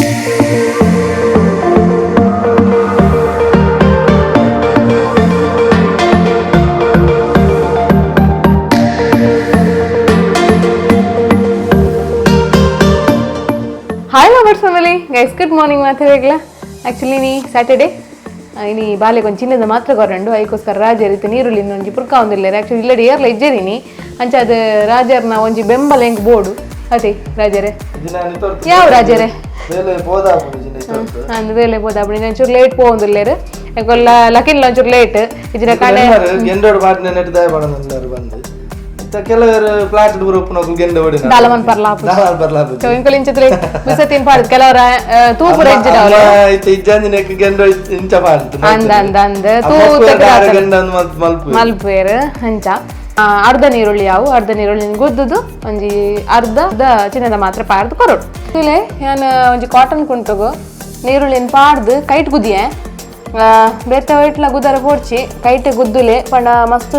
Hi lovers family guys, good morning ಮಾತಾಡೋಗ್ಲ. Actually ನೀ Saturday ಇನಿ ಬಾಲೆ ಕೊಂಚ ಚಿನ್ನದ ಮಾತ್ರ ಕೊರಂಡು ಐಕೋಸ್ಕರ ರಾಜರ್ ಇತ್ತು ನೀರುಳ್ಳಿ ಒಂಜಿ ಪುರ್ಕ ಒಂದಿಲ್ಲ. ಆ್ಯಕ್ಚುಲಿ ಇಲ್ಲಡೆ ಏರ್ಲ ಇಜ್ಜೇರಿನಿ ಅಂಚ ಅದು ರಾಜರ್ನ ಒಂಜಿ ಬೆಂಬಲ ಹೆಂಗ್ ಬೋಡು ಅದೇ ರಾಜರೇ. ಯಾವ ರಾಜರೇ? ಅಂದ್ ವೇಲೆ ಪೋದಾಪುಂಡು ಒಂಚೂರು ಲೇಟ್ ಪೋವೊಂದುಲ್ಲೆರ್ ಎಂಕೊಲ್ಲ ಲಕಿನ್ಲ ಒಂಚೂರು ಲೇಟ್ ಇಜ್ಜಿಡ ಕಣೆ. ಗೆಂಡೋಡು ಪಾಡ್ನೆ ನೆಟ್ ದಾಯ ಪಾಡೊಂದುಲ್ಲೆರ್ ಬಂದು. ಇತ್ತ ಕೆಲವೆರ್ ಫ್ಲಾಟ್ ಪೂರ ಉಪ್ಪುನಕುಲು ಗೆಂಡ ಓಡಿನ. ದಾಲ ಮನ್ಪರ್ಲ ಆಪುಜಿ. ದಾಲ ಮನ್ಪರ್ಲ ಆಪುಜಿ. ಎಂಕುಲು ಇಂಚಿತ್ಲೆ ಬಿಸತಿನ್ ಪಾಡ್ದ್ ಕೆಲವರ ತೂಪುರ ಇಜ್ಜಿಡ ಅವ್ಲು. ಅಮ್ಮ ಇತ್ತೆ ಇಜ್ಜಂದಿನೆಕ್ ಗೆಂಡ ಇಂಚ ಪಾಡ್ದು. ಅಂದ್ ಅಂದ್ ಅಂದ್ ತೂ ಗೆಂಡ ಅಂದ್ ಮಲ್ಪುವೆರ್. ಮಲ್ಪುವೆರ್ ಅಂಚ. ಅರ್ಧ ನೀರುಳ್ಳಿ ಯಾವು ಅರ್ಧ ನೀರುಳ್ಳಿ ಗುದ್ದುದು ಒಂಜಿ ಅರ್ಧ ಚಿನ್ನದ ಮಾತ್ರ ಪಾಡ್ದು ಕೊರೊಡು. ಇಲ್ಲೇ ಯಾನ್ ಒಂಜಿ ಕಾಟನ್ ಕುಂಟುಗು ನೀರುಳ್ಳಿನ ಪಾಡ್ದು ಕೈಟ್ ಗುದ್ದಿಯೆ ಬೇತೆ ವೈಟ್ಲ ಗುದ್ದಾರ ಪೋಡ್ಚಿ ಕೈಟೆ ಗುದ್ದುಲೆ ಪಂಡ ಮಸ್ತ್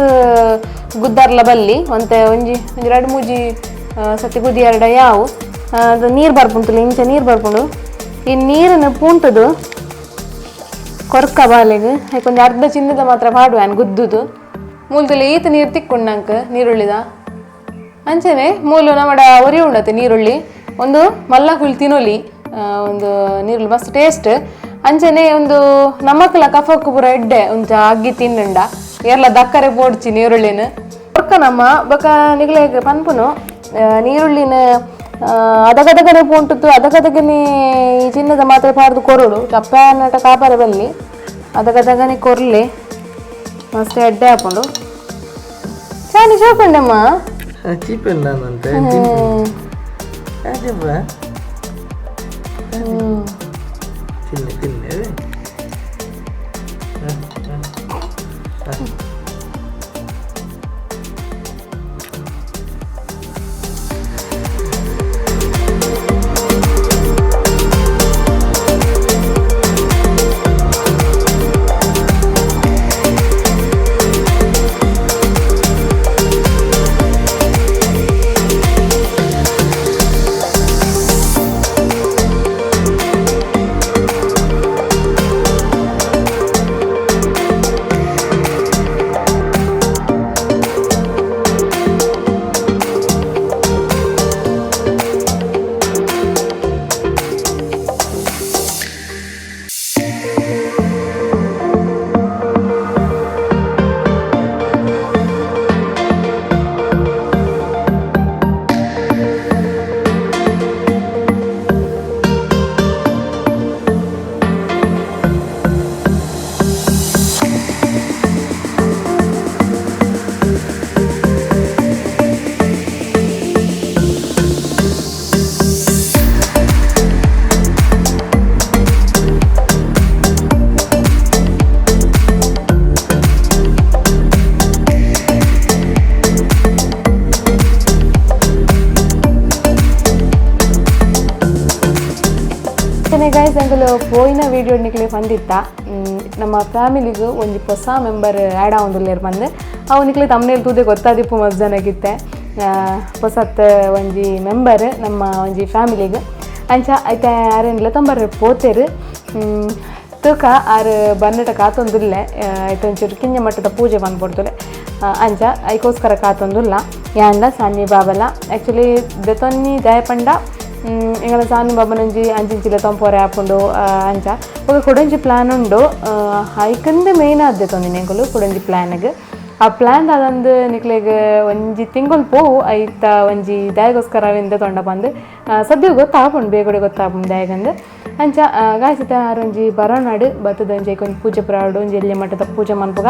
ಗುದ್ದಾರ್ಲ ಬಲ್ಲಿ ಒಂತೆ ಒಂಜಿ ಒಂಜಿ ರಡ್ಡ್ ಮೂಜಿ ಸತಿ ಗುದ್ದಿ ಎರಡ ಯಾವು ಅದು ನೀರು ಬರ್ಪುಂಟುಲೆ ಇಂಚ ನೀರು ಬರ್ಪುಂಡು. ಈ ನೀರನ್ನು ಪೂಂಟುದು ಕೊರ್ಕ ಬಾಲೆಗ್ ಐಕೊಂಜಿ ಅರ್ಧ ಚಿನ್ನದ ಮಾತ್ರ ಪಾಡುವೆ ಯಾನ್ ಗುದ್ದುದು ಮೂಲದಲ್ಲಿ ಈತ ನೀರು ತಿಕ್ಕೊಂಡಂಕ ನೀರುಳ್ಳಿದ ಅಂಚನೆ ಮೂಲು ನಮ್ಮಡ ಒರಿ ಉಂಡತೆ ನೀರುಳ್ಳಿ ಒಂದು ಮಲ್ಲ ಕುಲ್ ತಿನೊಲಿ ಒಂದು ನೀರುಳ್ಳಿ ಮಸ್ತ್ ಟೇಸ್ಟ್ ಅಂಚನೆ ಒಂದು ನಮಕ್ಲ ಕಫಕ್ಕು ಪೂರ ಎಡ್ಡೆ ಒಂಚ ಅಗ್ಗಿ ತಿನ್ನುಂಡ ಏರ್ಲ ದಕ್ಕರೆ ಪೋಡ್ಚಿ ನೀರುಳ್ಳಿನ ಬೊಕ್ಕ ನಮ್ಮ ಬೊಕ್ಕ ನಿಗ್ಲೆಗ್ ಪನ್ಪುನು ನೀರುಳ್ಳಿನ ಅದಗದಗನೆ ಪೋಂಟುತ್ತು ಅದಗದಗನೆ ಈ ಚಿನ್ನದ ಮಾತ್ರ ಪಾಡ್ದು ಕೊರೊಡು ಚಪ್ಪೆ ನಟ ಕಾಪಾರೆ ಬಲ್ಲಿ ಅದಗದಗನೆ ಕೊರ್ಲೆ ಮಸ್ತ್ ಎಡ್ಡೆ ಆಪುಂಡು. ಚಾನಿ ಚೋಕುಂಡಮ್ಮ. ಚೀಪೆಂಡಂತೆ. ತಿನ್ನೆ ತಿನ್ನೆ. ಗೈಸ್ ಅಂಕಲ್ ಪೋಯಿನ ವೀಡಿಯೋ ನಿಕ್ಲೆ ಪಂದಿತ್ತ ನಮ್ಮ ಫ್ಯಾಮಿಲಿಗೂ ಒಂಜಿ ಹೊಸ ಮೆಂಬರ್ ಆ್ಯಡ್ ಆವೊಂದುಲ್ಲೆರ್ ಪಂದ್ ಅವು ನಿಕ್ಲೆ ತಮ್ನೇಲ್ ತೂದೆ ಗೊತ್ತಾದಿಪ್ಪು ಮಸ್ತ್ ಜನಗಿತ್ತೆ ಹೊಸತ್ ಒಂಜಿ ಮೆಂಬರ್ ನಮ್ಮ ಒಂಜಿ ಫ್ಯಾಮಿಲಿಗ್ ಅಂಚ ಐತೆ ಆರೇನ್ಲ ತೊಂಬರ್ ಪೋತೆರ್ ತೂಕ ಆರ್ ಬನ್ನಟ ಕಾತೊಂದುಲ್ಲೆ ಐತೆ ಒಂಚೂರು ಕಿಂಜ ಮಟ್ಟದ ಪೂಜೆ ಪನ್ಪೊಡ್ತುಲೆ ಅಂಚ ಐಕೋಸ್ಕರ ಕಾತೊಂದುಲ್ಲ ಯಾನ್ಲ ಸಾನ್ನಿ ಬಾಬಲ ಆ್ಯಕ್ಚುಲಿ ದೆತೊನ್ನಿ ದಾಯಪಂಡ ಎಂಗಲ ಸಾನಿ ಬಾಬನೊಂಜಿ ಅಂಚಿಂಚಿಲ ತೊಂಪೋರೆ ಆಪುಂಡು ಅಂಚ ಬೊಕ ಕುಡೊಂಜಿ ಪ್ಲ್ಯಾನ್ ಉಂಡು ಐಕಂದೆ ಮೇಯ್ನ್ ಆದ್ ದೆತೊಂದಿನಿ ಎಂಕುಲು ಕುಡೊಂಜಿ ಪ್ಲ್ಯಾನ್ಗ್ ಆ ಪ್ಲ್ಯಾನ್ ದಾದಂದು ನಿಕ್ಲೆಗ್ ಒಂಜಿ ತಿಂಗೊಲು ಪೋವು ಐತ ಒಂಜಿ ದಾಯಗೋಸ್ಕರ ಅವೆನ್ ದೆತೊಂಡ ಪಂದ್ ಸದ್ಯ ಗೊತ್ತಾಪುಂಡು ಬೇಗೊಡೆ ಗೊತ್ತಾಪುಂಡು ದಾಯಗಂದ್ ಅಂಚ ಗಾಯ್ಸ್ ಆರ್ ಒಂಜಿ ಬರೋನಾಡು ಬತ್ತದ ಒಂಜಿ ಐಕೊಂಜಿ ಪೂಜೆ ಪೂರ ಆವೊಡು ಒಂಜಿ ಎಲ್ಯ ಮಟ್ಟದ ಪೂಜೆ ಮನ್ಪುಗ.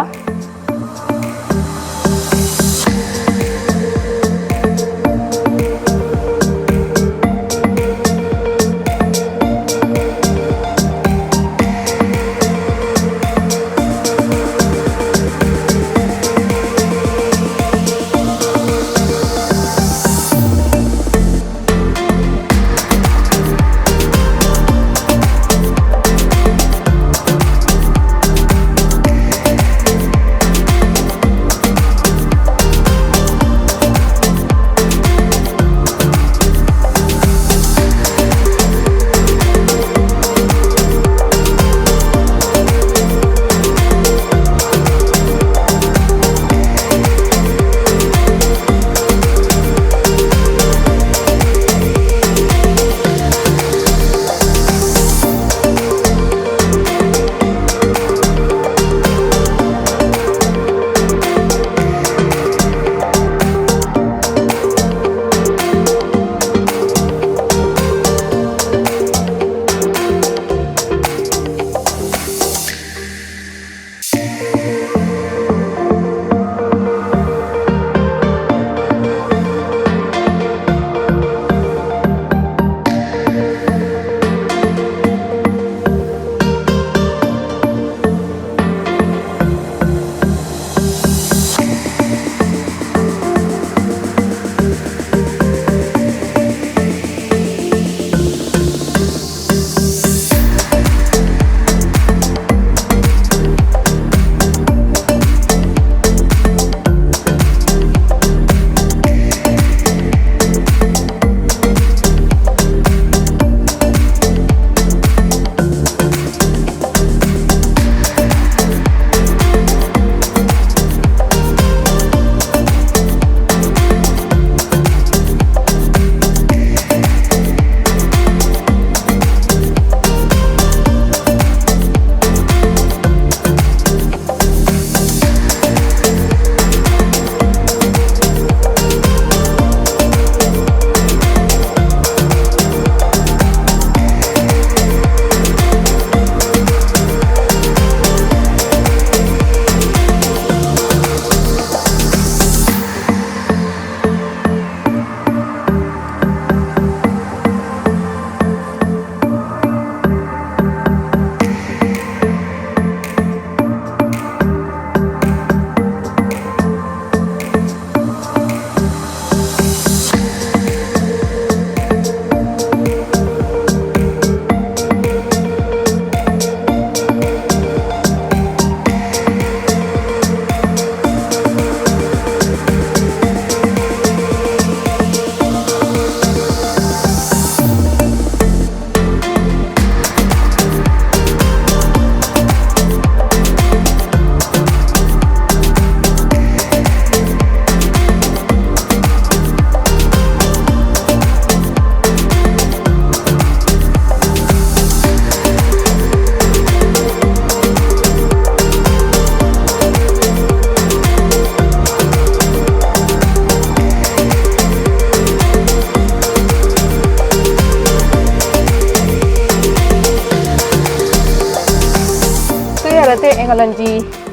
ಎಂಗಲೊಂಜಿ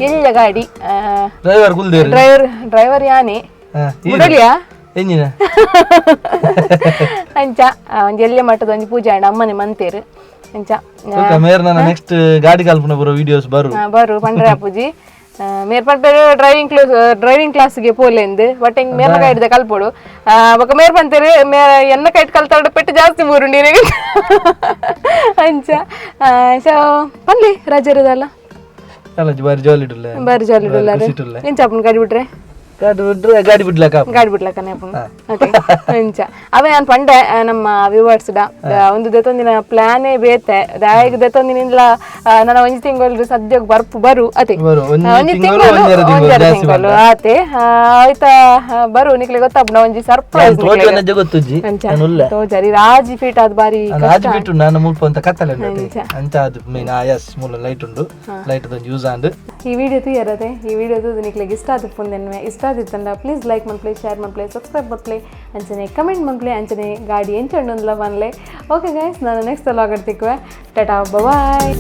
ಎಲ್ಯ ಗಾಡಿ. ಡ್ರೈವರ್ ಕುಲ್ದೇರು. ಡ್ರೈವರ್ ಡ್ರೈವರ್ ಯಾನೆ. ಮುಡಲಿಯಾ? ಎಂಜಿನ. ಅಂಚ ಒಂಜಿ ಎಲ್ಯ ಮಟ್ಟದ ಒಂಜಿ ಪೂಜೆ ಆಂಡ ಅಮ್ಮನೆ ಮಂತೇರು ಅಂಚ. ಮೇರ್ ನನ್ನ ನೆಕ್ಸ್ಟ್ ಗಾಡಿ ಕಲ್ಪನ ಬರೋ ವಿಡಿಯೋಸ್ ಬರು. ಬರು ಪಂಡ್ರೆ ಪೂಜಿ ಮೇರ್ ಪಂಪೇರು ಡ್ರೈವಿಂಗ್ ಕ್ಲಾಸ್, ಡ್ರೈವಿಂಗ್ ಕ್ಲಾಸ್ಗೆ ಪೋಲೆಂದು. ಬಟ್ ಹಿಂಗ್ ಮೇರ್ನ ಕೈಡ್ದ ಕಲ್ಪೊಡು. ಬೊಕ ಮೇರ್ ಪಂತೇರು ಮೇರ್ ಎನ್ನ ಕೈಟ್ ಕಲ್ತಾಡ ಪೆಟ್ಟು ಜಾಸ್ತಿ ಬೂರುಂಡು ಇರೆಗ್ ಅಂಚ. ಸೊ ಪನ್ಲೆ ರಜೆರದಲ್ಲ. ಅಲ್ಲ, ಬಾರಿ ಜಾಲಿ ಇಡುಲ್ಲ. ಬಾರಿ ಜಾಲಿ ಇಡುಲ್ಲಾರೆ. ಖುಷಿ ಇಡುಲ್ಲ. ಎಂಚ ಅಪ್ಪನ ಗಾಡಿ ಬಿಟ್ರೆ? ಗಾಡಿ ಬಿಟ್ರೆ ಗಾಡಿ ಬಿಡ್ಲಕ್ಕ. ಗಾಡಿ ಬಿಡ್ಲಕ್ಕನೆ ಅಪ್ಪನ. ಓಕೆ, ಅಂಚ ಅವೇ ನಾನು ಪಂಡೆ ನಮ್ಮ ವ್ಯೂವರ್ಸ್ ಡ ಒಂದು ದೆತ್ತೊಂದಿನ ಪ್ಲಾನೇ ಬೇತೆ ದಾಯಗ್ ದೆತ್ತೊಂದಿನಿಂದ ನನ್ನ ಒಂಜಿ ತಿಂಗಳು ಸದ್ಯಕ್ಕೆ ಬರ್ಪು ಬರು ಅದೇ. ಬರು, ಒಂಜಿ ಒಂಜಿ ತಿಂಗಳು, ತಿಂಗಳು ಒಂಜರ ತಿಂಗಳು ಒಂಜರ ಜಾಸ್ತಿ. ತಿಂಗಳು ಆತೆ. ಆಯ್ತಾ, ಬರು, ನಿಕ್ಲೆ ಗೊತ್ತಾಪುಂಡ ಒಂಜಿ ಸರ್ಪ್ರೈಸ್. ತೋಟವನ್ನ ಗೊತ್ತುಜ್ಜಿ. ಅಂಚ. ನಾನು ಉಲ್ಲೆ. ತೋಜರಿ ರಾಜಿ ಫೀಟ್ ಆದ್ ಬಾರಿ. ನಾನು ಆಜ್ ಬಿಟ್ಟು ನಾನು ಮುಲ್ಪ ಅಂತ ಕತ್ತಲೆ ಉಂಟು ಅಂಚ. ಅದು ಮೇನ್. ಆ ಎಸ್, ಮೂಲ ಲೈಟ್ ಉಂಡು, ಲೈಟ್ ಒಂಜಿ ಯೂಸ್ ಆಂಡ್. ಈ ವಿಡಿಯೋ ತೂಯರದೆ, ಈ ವಿಡಿಯೋ ತೂದು ನಿಕ್ಲೆಗ್ ಇಷ್ಟ ಆದಿಪ್ಪುಂದೆನ್ವೆ. ಇಷ್ಟ ಆದಿತ್ತಂಡ ಪ್ಲೀಸ್ ಲೈಕ್ ಮನ್ಪ್ಲೆ, ಶೇರ್ ಮನ್ಪ್ಲೆ, ಸಬ್ಸ್ಕ್ರೈಬ್ ಮನ್ಪ್ಲೆ, ಅಂಚನೆ ಕಮೆಂಟ್ ಮನ್ಪ್ಲೆ, ಅಂಚನೆ ಗಾಡಿ ಎಂಚ ಉಂಡುಂದ್ಲ ಪನ್ಲೆ. ಓಕೆ ಗೈಸ್, ನಾನು ನೆಕ್ಸ್ಟ್ ವ್ಲಾಗ್ ತಿಕ್ಕುವೆ. ಟಾಟಾ, ಬಾಯ್.